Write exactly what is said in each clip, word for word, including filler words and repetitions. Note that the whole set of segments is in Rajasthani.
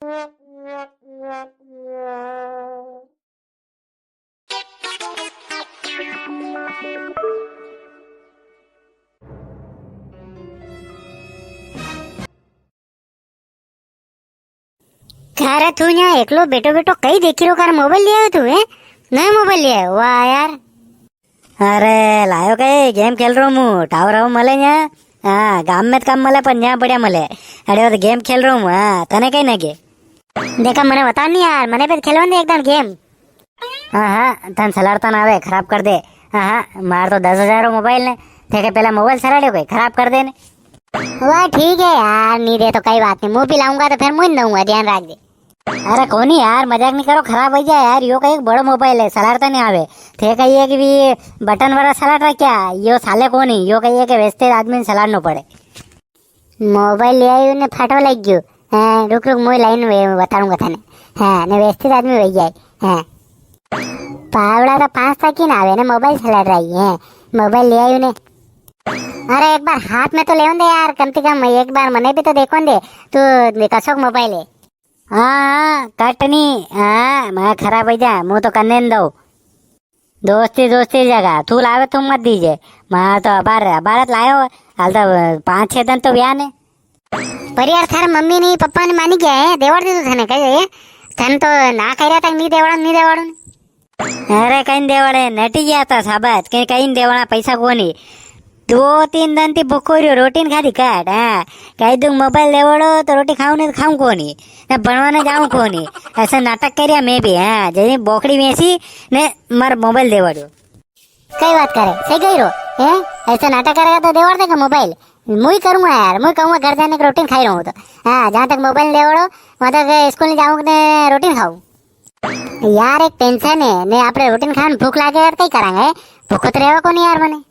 का रे, तू यहाँ एकलो बेठो बेठो कई देखी रो? का रे, मोबाइल ले आयो तू, हैं? नयो मोबाइल ले आयो? वाह यार। अरे लायो कई, गेम खेल रो हूँ, टावर हूँ मले यहाँ। हाँ, गाम में तो कम मले, पर यहाँ बढ़िया मले। अरे वो तो गेम खेल रो हूँ। हाँ, तने कई ना के? देखा, मने बता नी यार, मने पे खेलवा दे एक दान गेम। हाँ हाँ, तन सलाड़ता ना आवे, खराब कर दे। हाँ हाँ, मार तो दस हजार रो मोबाइल ने, थे के पेला मोबाइल सलाड़्यो कोई, खराब कर दे ने। वाह, ठीक है यार, नी दे तो कई बात नी, मूं भी लाऊंगा तो फेर मूं ही दूंगा, ध्यान राख दे। अरे कोनी यार, मजाक नी करो, खराब हो जाए यार, यो कई एक बड़ो मोबाइल है, सलाड़ता नी आवे। थे कई है कि भी बटन वाला सलाड़ रहा क्या? यो साले कोनी, यो कई है कि वेस्ते आदमी ने सलाड़नो पड़े। मोबाइल ले आयो ने फाटवा लाग गयो। हाँ, रुक रुक, मोई लाइन वे बताऊंगा थाने। हाँ, ने व्यवस्थित आदमी वही जाए। हाँ। पावड़ा तो पांच तक ही ना आवे ने, मोबाइल चला रही है। मोबाइल ले आयो ने। अरे एक बार हाथ में तो लेवन दे यार, कम से कम एक बार मने भी तो देखवन दे। तू कसोक मोबाइल है। हाँ, हाँ, कटनी। हाँ, मैं खराब हो जा, मुंह तो करने न दो। दोस्ती दोस्ती जगह तू लावे तू मत दीजे। मां तो अबार अबारत लायो। हाल तो पांच छह दिन तो व्या ने। पर यार थारे मम्मी ने पप्पा ने मानी गया है, देवाड़ दे तो थने कहे। थने तो ना कह रहा था नी देवाड़ा नी देवाड़ू। अरे कई देवाड़े, नटी गया था साबत, कई कई देवाड़ा पैसा कोनी। दो तीन दिन थी भूखो रियो, रोटी न खादी काट। हाँ, कई दूं मोबाइल देवाड़ो तो रोटी खाऊं नी तो खाऊं कोनी, ने भणवा ने जाऊं कोनी। ऐसा नाटक करिया मैं भी। हाँ, जैसे बोकड़ी वेसी ने मार मोबाइल देवाड़ो। कई बात करे, सही कही रो। हैं, ऐसा नाटक करेगा तो देवाड़ देगा मोबाइल। मुई करूंगा यार, मुई कहूंगा घर जाने के रोटी न खाई रहूं तो। हाँ, जहाँ तक मोबाइल देवाड़ो, वहां तक स्कूल नी जाऊं ने रोटी न खाऊं। यार एक टेंशन है ने, आपणे रोटी न खान भूख लागे यार, कई करांगे? भूखो तो रेवा कोनी यार मने।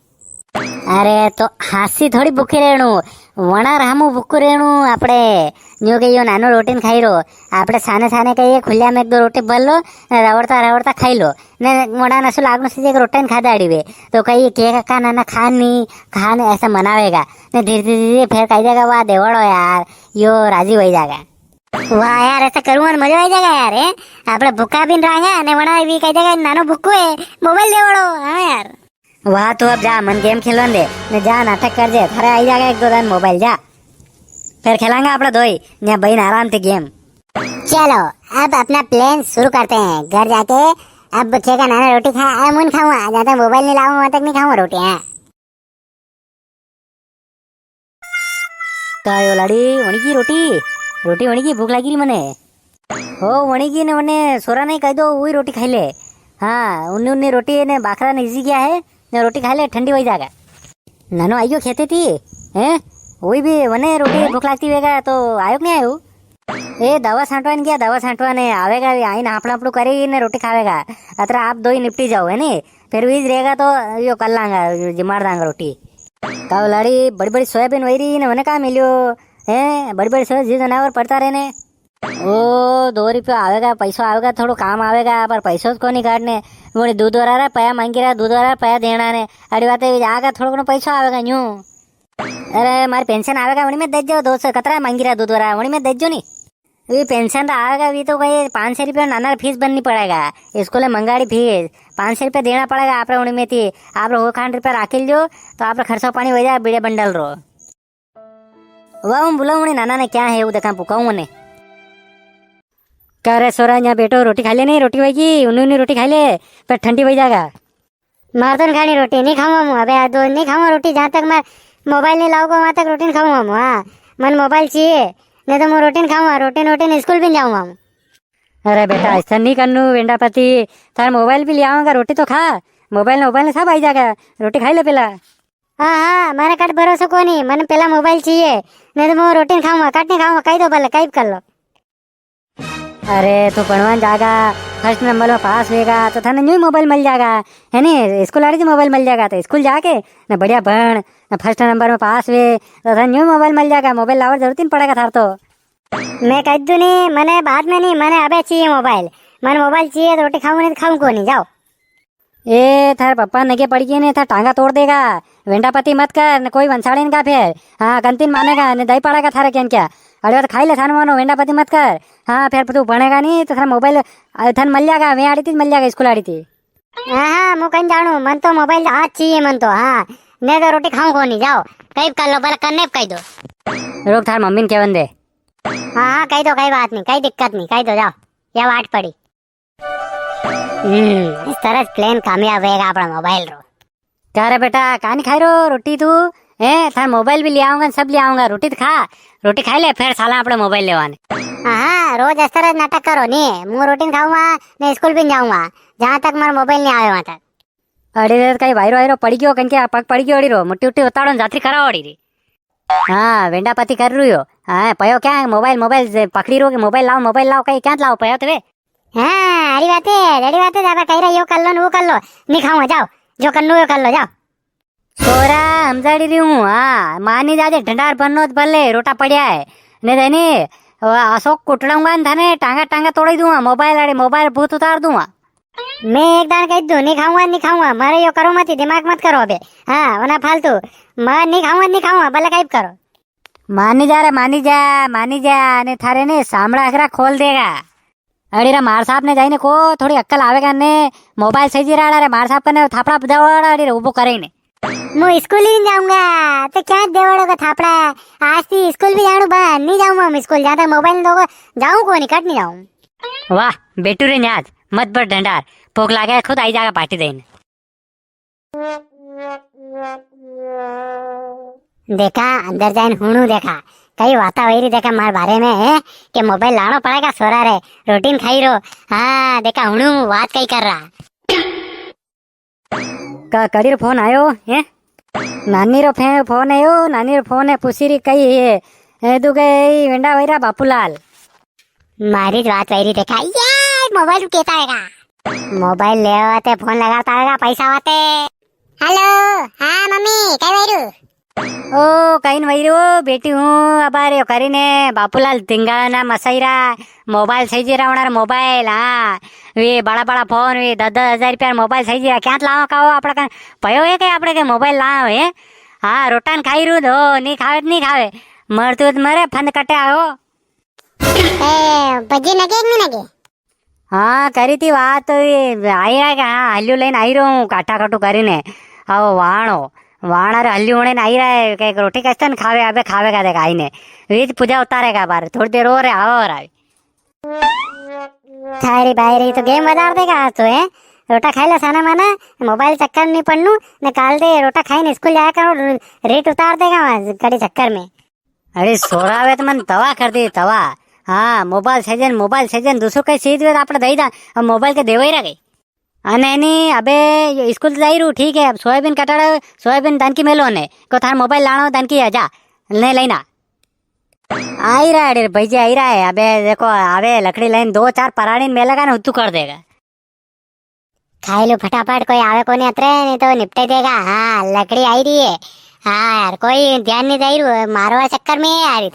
अरे तो हासी थोड़ी भूखी रेणु, वणा रामू भूखो रेणु। आपणे न्यू के यो नानो रोटी न खाई रो, आपणे साने साने कहिए खुल्या में एक दो रोटी भर लो, ने रवड़ता रवड़ता खाई लो, ने वणा नसु लागनो से एक रोटी न खादा अड़ी वे, तो कहिए के का नाना खान नी, खान ऐसा मनावेगा, ने धीरे धीरे धीरे फेर कही देगा, "वाह देवड़ो यार, यो राजी वही जागा।" वाह यार, ऐसा करूँ और मजा आ जाएगा यार, हैं? आपणे भूखा भी नी रहांगा, ने वणा भी कही देगा, "नानो भूखो है, मोबाइल देवड़ो।" हाँ यार। वाह, तू अब जा, मन गेम खेलवा दे, ने जा नाटक कर जे, थारे आई जाएगा एक दो दिन मोबाइल, जा। फिर खेलांगा आपड़ा दोई, ने बहन आराम से गेम। चलो, अब अपना प्लान शुरू करते हैं। घर जाके अब बच्चे का नाना रोटी खा, अरे मुन खाऊंगा, जहाँ तक मोबाइल नी लाऊंगा, वहां तक नी खाऊंगा रोटी, हाँ। का यो लाड़ी, वणी की रोटी? रोटी वणी की, भूख लागी री मने। ओ, वणी की ने वने सोरा ने कह दो, वही रोटी खाई ले। हाँ, उन्नी उन्नी रोटी ने बाखरा ने इजी क्या है, ने रोटी खाई ले, ठंडी वही जागा। नानो आइयो खेते थी, हैं? वही भी वने रोटी भूख लागती वेगा, तो आयो कि नी आयो? ए, दवा छांटवा ने गया, दवा छांटवा ने आवेगा, आई ना हापड़ा हापड़ू करे ने रोटी खावेगा। अतरा आप दो ही निपटी जाओ, है नी? फिर वीज रहेगा तो यो कर लांगा, यो जिमाड़ दांगा रोटी। काव लाड़ी, बड़ी बड़ी सोयाबीन वही रही ने, वने का मिलियो? हैं, बड़ी बड़ी सोया, जी जनावर पड़ता रहे ने। ओ, दो रुपया आवेगा, पैसो आवेगा, थोड़ो काम आवेगा, पर पैसो तो कोनी काटने। वो दूध वाला रे पया मांगी रहा, दूध वाला रे पया देना ने। अड़ी बात है, आगा थोड़ो घणो पैसो आवेगा न्यू। अरे, मारी पेंशन आवेगा, वणी में दे जो दो सौ, कतरा मांगी रहा दूध वाला, वणी में दे जो नी। वी पेंशन तो आवेगा, वी तो कई पाँच सौ रुपया नाना री फीस भरनी पड़ेगा, स्कूल में मंगाड़ी फीस, पाँच सौ रुपया देना पड़ेगा आपरे, उणी में थी आपरे हो खान रुपया राखी लियो, तो आपरे खर्चो पानी हो जाए बीड़े बंडल रो। वाह, हूँ बुलाऊँ उणी नाना ने क्या है, वो देखा पुकाऊँ उन्हें। का रे सोरा, यहाँ बैठो, रोटी खा ले नी, रोटी वही की, उन्नी उन्नी रोटी खा ले, पर ठंडी वही जागा। मार तो नी खानी रोटी, नी खाऊंगा हूँ। अबे यार, दो नी खाऊंगा रोटी, जहाँ तक मैं मोबाइल नी लाऊंगा, वहाँ तक रोटी नी खाऊंगा हूँ। हाँ, मन मोबाइल चाहिए, नी तो मैं रोटी नी खाऊंगा, रोटी, रोटी नी, स्कूल भी नी जाऊंगा हूँ। अरे बेटा, ऐसा नी करनू, वेंडापति, थार मोबाइल भी ले आऊंगा, रोटी तो खा, मोबाइल ने, मोबाइल ने सब आई जाएगा, रोटी खाई ले पेला। हाँ, हाँ, मारे कट भरोसो कोनी, मने पेला मोबाइल चाहिए, नी तो मैं रोटी नी खाऊंगा, कट नी खाऊंगा, कही दो भले, कई भी कर लो। अरे, तू भणवा जागा, फर्स्ट नंबर में पास होएगा, तो थाने न्यू ही मोबाइल मिल जाएगा, है नी? स्कूल आड़ी थी मोबाइल मिल जाएगा, तो स्कूल जाके ना बढ़िया भण, ना फर्स्ट नंबर में पास हुए, तो थाने न्यू ही मोबाइल मिल जाएगा, मोबाइल लावा री जरूरत ही नी पड़ेगा थार तो। मैं कह दूं नी, मने बाद में नी, मने अबे चाहिए मोबाइल, मने मोबाइल चाहिए तो रोटी खाऊं नी तो खाऊं कोनी, जाओ। ए, थारे पप्पा नगे पड़ गई ने, थार टांगा तोड़ देगा। वेंडापति मत कर, ने कोई वंसाड़े इनका फेर। हाँ, गंतीन मानेगा, ने दई पड़ेगा थारे केन क्या। अरे तो खाई ले, थाने मानो वेंडापति मत कर। हाँ, फिर तू भणेगा नी तो थारा मोबाइल, अ, थाने मल जागा, वे आड़ी थी मल जागा, स्कूल आड़ी थी। हाँ, हाँ, मु कई जाणू, मन तो मोबाइल आज चाहिए मन तो, हाँ। नी तो रोटी खाऊं कोनी, जाओ। कई कर लो, भले कन्ने कई दो। रुक, थार मम्मी ने केवन दे। हाँ, हाँ, कई दो, कई बात नी, कई दिक्कत नी, कई दो, जाओ। या वाट पड़ी। हम्म, इस तरह से plan कामयाब होएगा अपना मोबाइल रो। क्या रे बेटा, का नी खाई रो रोटी तू? हैं, थार मोबाइल भी ले आऊंगा, सब ले आऊंगा, रोटी तो खा, रोटी खाई ले, फिर साला अपने मोबाइल लेवाने। हाँ, रोज इस तरह नाटक करो नी, मु रोटी नी खाऊंगा, ने स्कूल भी नी जाऊंगा, जहाँ तक मारा मोबाइल नी आवे वहाँ तक। अरे रे, कई वायरो वायरो पड़ी गयो, कहीं के पग पड़ी गयो अड़ी रो, मुट्ठी उट्ठी उताड़ो ने जात्री कराओ अड़ी रे। हाँ, वेंडापति कर रही हो। हाँ, पयो क्या है, मोबाइल, मोबाइल से पकड़ी रो के मोबाइल लाओ, मोबाइल लाओ, कहीं क्या लाओ पयो तो वे? हाँ, अड़ी बात है, अड़ी बात है, ज्यादा कही रही हो, कर लो न, वो कर लो, नी खाऊंगा, जाओ, जो करनो वो कर लो, जाओ। सोरा, हमजाड़ी रही हूँ, हाँ, मानी जाजे, ढंडार बननो तो भले, रोटा पड़िया है, नी तो नी, वो अशोक कुटड़ूंगा न थाने, टांगा, टांगा तोड़ी दूंगा, मोबाइल, अरे, मोबाइल भूत उतार दूंगा। मैं एक दान कही दूं, नी खाऊंगा, नी खाऊंगा, मारे यो करो मती, दिमाग मत करो अबे। हाँ, वना फालतू, मैं नी खाऊंगा, नी खाऊंगा, भले कई भी करो। मानी जा रे, मानी जा, मानी जा, ने थारे ने सामड़ा अखरा खोल देगा। अड़ी रे मार साहब ने जाइने को, थोड़ी अक्कल आवेगा ने, मोबाइल सही जी रहा रे, मार साहब कने थापड़ा बजावड़ा अड़ी रे, उबो करे ने। मु स्कूल ही नी जाऊंगा, तो क्या देवड़ो का थापड़ा, आज ती स्कूल भी जाणू बंद, नी जाऊंगा मु स्कूल, जहाँ तक मोबाइल नी दोगा, जाऊं कोनी, कट नी जाऊं। वाह, बेटू रे न्याज, मत बर ढंडार, भूख लागे खुद आई जागा पार्टी देने। देखा, अंदर जाइन हुणू देखा, कई वाता वही री देखा मार बारे में है, के मोबाइल लाणो पड़ेगा सोरा रे, रोटी नी खाई रो। हाँ, देखा हुणू वात कई कर रहा। का कड़ी रो फोन आयो है? नानी रो फे-, फोन आयो, नानी रो फोन है, पूछी री कई है, ए, तू गई वेंडा वैरा बापूलाल। मारी ज बात वैरी देखा, ये मोबाइल केता आएगा? मोबाइल लेवा ते फोन लगाता आएगा, पैसा वाते। हेलो, हाँ मम्मी, कई वैरू? ओ, कई न वैरू, बेटी हूँ, अबार यो करी ने, बापूलाल धिंगा ना मसाईरा, मोबाइल सही जी रावणार मोबाइल, हाँ, वे बड़ा बड़ा फोन, वे दस दस हजार रुपया मोबाइल सही जी रा, क्या लावा का हो, आपड़ा का पयो है के आपड़े के मोबाइल लावा है? हाँ, रोटा नी खाई रू दो, नी खावे तो नी खावे, मरतू तो मरे, फंद कटे आओ। ए, बजी नगे कि नी नगे? हाँ, करी थी बात तो ये आई रहा है कि हाँ, हल्यू लेने आई रहो हूँ, काटा काटू करी ने। आओ, वाणो, वाणा रे हल्यू होने आई रहा है, कई रोटी कैसे न खावे, अबे खावे का देख आई ने। वीज पूजा उतारेगा बार, थोड़ी देर और है, आओ और आई। थारी भाई री तो गेम बजाड़ देगा आज तो, है? रोटा खाई ले साना माना, मोबाइल चक्कर नी पड़नू, ने काल दे रोटा खाई ने स्कूल जाया करो, रेट उतार देगा वहाँ कड़ी चक्कर में। अरे सोरा, वे तो मन तवा कर दी, तवा। हाँ, मोबाइल सीजन, मोबाइल सीजन, दूसरो कई सीज वे तो आपणे दई दा, अब मोबाइल के देवा ही रह गई। अने नी, अबे, ये स्कूल तो जाई रू, ठीक है, अब सोयाबीन कटाड़ा, सोयाबीन दानकी मेलो ने, को थार मोबाइल लाणो दानकी है, जा, ले लेना। आई रहा है, अरे भाई जी, आई रहा है, अबे, देखो, आवे लकड़ी लेन, दो चार पराणी मेलेगा ना, हुत्तू कर देगा। खाई लो फटाफट, कोई आवे कोनी अतरे, नी तो निपटे देगा। हाँ, लकड़ी आई री है। हाँ यार, कोई ध्यान नी दई रू, मारवा चक्कर में है यार।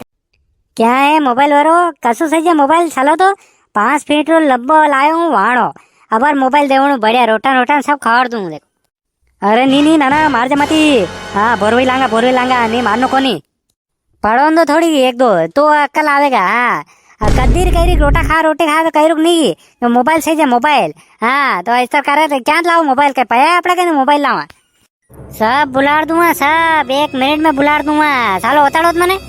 क्या है मोबाइल वारो, कसो सही जे मोबाइल सालो तो पाँच फीट रो लंबो लायो हूँ वाणो। अबार मोबाइल देवणो बढ़िया, रोटन रोटन सब खवाड़ दूँ देखो। अरे नी नी नाना, मार जे मती। हाँ, बोरवई लांगा, बोरवई लांगा, नी मारनो कोनी। पढ़ो तो थोड़ी एक दो, तो अक्कल आवेगा। हाँ, अब कद्दीर कई री रोटा खा, रोटी खा तो कई रुक नी, तो मोबाइल सही जे मोबाइल। हाँ, तो ऐसा करे तो क्या लाओ मोबाइल के, पया है आपड़ा के मोबाइल लावा। सब बुलाड़ दूंगा, सब एक मिनट में बुलाड़ दूंगा। सालो उताड़ो तो मने।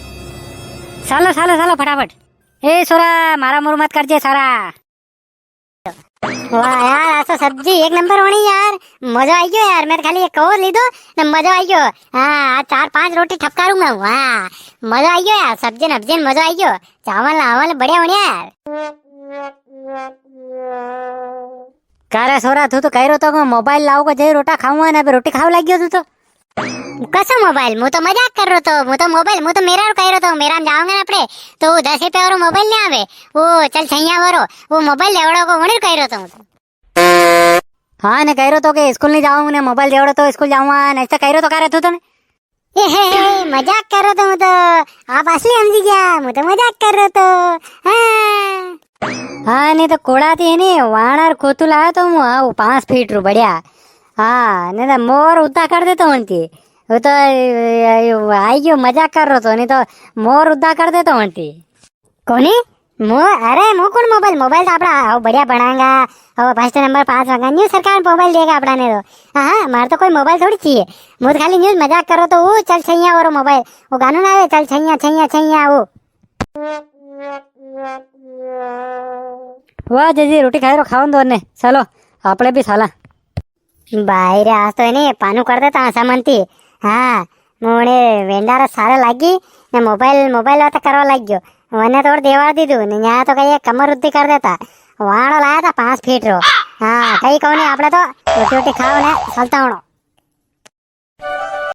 सालो, सालो, सालो फटाफट। ए सोरा, मारा मुर मत करजे सारा। वाह यार, आज तो सब्जी एक नंबर होनी यार। मजो आई गयो यार, मैं तो खाली एक कवर ली दो ने मजो आई गयो। हाँ, आज चार पांच रोटी ठपकारूंगा। वाह, मजो आई गयो यार, सब्जी नब्जी में मजो आई गयो। चावल नावल बढ़िया बढ़िया यार। का रे सोरा, तू तो कई रो तो मोबाइल लाऊंगा जई रोटा खाऊंगा ना, अबे रोटी खावा लाग गयो तू तो। कसो मोबाइल? मु तो मजाक कर रो तो, मु तो मोबाइल, मु तो मेरा रो कई रो तो, मेरा में जावांगा ना आपड़े, तो वो दस रुपया वारो मोबाइल नी आवे, वो चल छैया वारो, वो मोबाइल लेवड़ो को वणी रो कई रो तो मु तो। हाँ, ने कई रो तो के स्कूल नी जाऊँ, ने मोबाइल देवड़ो तो स्कूल जाऊँगा, ने ऐसा कई रो तो का रे तू तो ने। ए हे, हे, मजाक कर रो तो मु तो, आप असली समझी गया, मु तो मजाक कर रो तो। हाँ। हाँ, नी तो कोड़ा थी है नी, वाणर कोतुल आयो तो मु, हाँ, वो पाँच फीट रू बढ़िया। हाँ, नी तो मोर उदा कर देतो वणती। वो तो, ए, ए, आई गयो, मजाक कर रो तो, नी तो मोर उदा कर देतो वणती। कोनी? मो अरे मो कौन मोबाइल? मोबाइल तो आपड़ा आओ बढ़िया बनाएगा, आओ फर्स्ट नंबर पास होगा, न्यू सरकार मोबाइल देगा आपड़ा ने तो। हाँ हाँ, मारे तो कोई मोबाइल थोड़ी चाहिए। मु तो खाली न्यू मजाक करो तो वो चल छैया वारो मोबाइल, वो गानू ना आवे, चल छैया छैया छैया वो। वाह जीजी, रोटी खाई रो, खावन दो ने, चलो आपड़े भी साला। भाई रे, आज तो इने पानू कर देता असा मनती। हाँ, मुने वेंडारा सारे लागी ने मोबाइल, मोबाइल वाता करवा लाग गयो। वने तो और देवार दीदू ने, न्या तो कई कमर उद्दी कर देता। वाणो लाया था पाँच फीट रो। हाँ, कई कोनी, आपड़े तो रोटी वोटी खाओ ने चलता होणो।